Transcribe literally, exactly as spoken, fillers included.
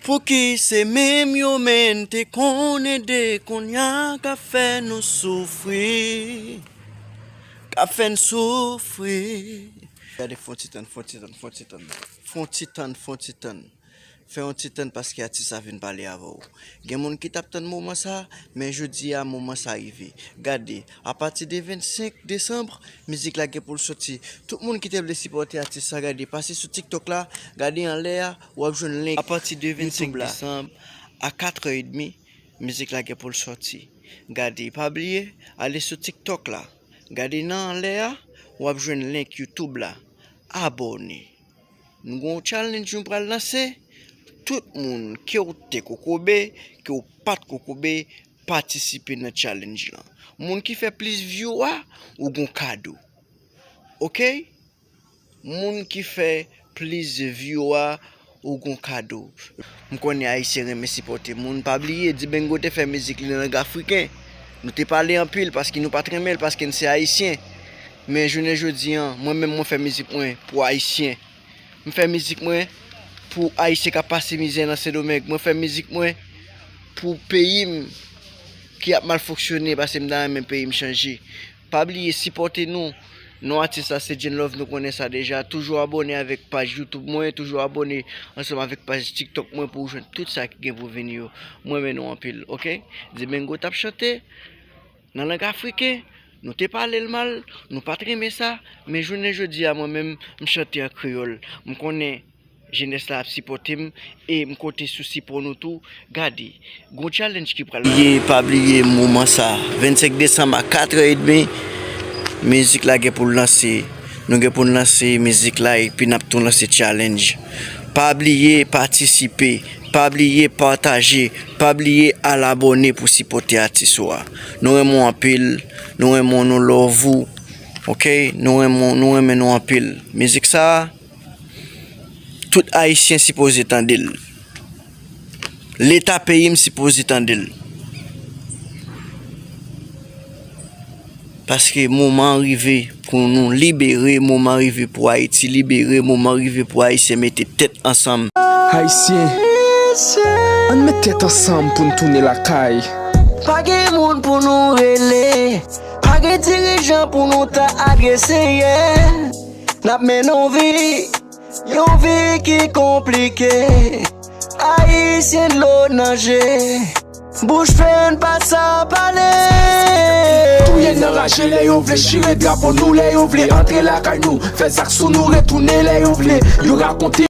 Pouki se menm yo menm te konnen de kounye a k ap fè nou soufri, k ap fè n soufri? Gade, fon ti tann, fon ti tann, fon ti tann, fon ti tann, fon ti tann. Fè yon ti tann paske atis la vin pale avè w. Gen moun ki t ap tann moman sa, men jodi a moman sa rive. Gade, apati de vennsenk desanm, mizik la gen pou l soti. Tout moun ki te vle sipòte atis sa, gade, pase sou TikTok la, gade anlè a, w ap jwenn link. Apati de vennsenk desanm, a katrè edmi, mizik la gen pou l sòti. Gade, pa bliye, ale sou TikTok la. Gade nan anlè a, w ap jwenn link YouTube la. Abòne. Nou gen yon challenge nou pral lanse. Tout moun, ke w te kokobe, ke w pa t kokobe, patisipe nan challenge lan. Moun ki fè plis view a, ou gon kado. Oke? Moun ki fè plis view a, ou gon kado. M konnen Ayisyen renmen sipòte moun. Pa bliye, Dibengo te fè mizik li nan lang afriken. Nou te pale anpil paske nou pa t renmen l paske n se Ayisyen. Men jounen jodi a, mwen menm mwen fè mizik mwen pou Ayisyen. M fè mizik mwen pou Ayisyen k ap pase mizè nan Sendomeng. Mwen fè mizik mwen pou peyi m ki ap mal fonksyone paske m ta renmen peyi m chanje. Pa bliye sipòte nou. Non atis la se Jane Love, nou konnen sa deja. Toujou abòne avèk paj YouTube mwen, toujou abòne ansanm avèk paj TikTok mwen pou w jwenn tout sa ki gen pou vini yo. Mwen renmen nou anpil, oke? Dibengo t ap chante nan lang afriken, nou te pale l mal, nou pa t renmen sa, men jounen jodi a mwen menm, m chante an kreyòl. M konnen jenès la ap sipòte m e m konte sou sipò nou tou. Gade, gon challenge ki pral. Ye, pa bliye moman sa, vennsenk desanm a katrè edmi, mizik la gen pou l lanse. Nou gen pou n lanse mizik la epi n ap tou lanse challenge. Pa bliye patisipe, pa bliye pataje, pa bliye al abòne pou sipòte atis ou a. Nou renmen w anpil, nou renmen w, nou love ou. Oke? Nou renmen w, nou renmen nou anpil. Mizik sa a, tout Ayisyen sipoze tande l. Leta peyi m sipoze tande l. Paske moman an rive pou nou libere, moman an rive pou Ayiti libere, moman an rive pou Ayisyen mete tèt ansanm. Ayisyen, ann met tèt ansanm pou n tounen lakay. Pa gen moun pou nou rele, pa gen dirijan pou nou ta adrese, yeah. N ap mennen yon vi, yon vi ki konplike. Ayisyen dlo nan je, bouch plen pa sa pale. Touye n anraje lè yo vle, chire drapo nou lè yo vle, antre lakay nou, fè zak sou nou, retounen lè yo vle. Yo rakonte